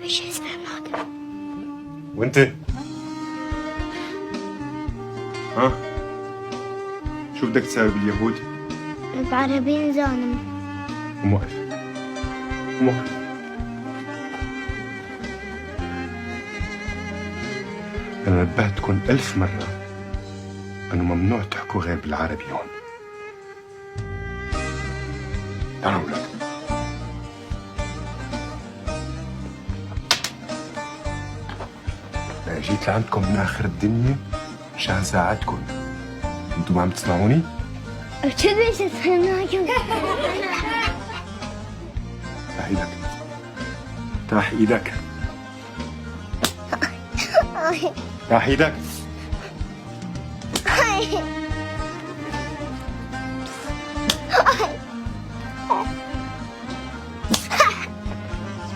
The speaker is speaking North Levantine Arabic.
مش سمعناك. وانت؟ ها؟ شو بدك تساوي باليهود؟ بعربين زانم. موقف موقف. أنا نبهتكم 1000 مرة أنه ممنوع تحكوا غير بالعربي هون. تعالوا أولاد. أنا جيت لعندكم من آخر الدنيا مشان ساعدكم، أنتم ما عم تسمعوني؟ شو مش سمعناك؟ افتح ايدك، افتح ايدك، افتح ايدك.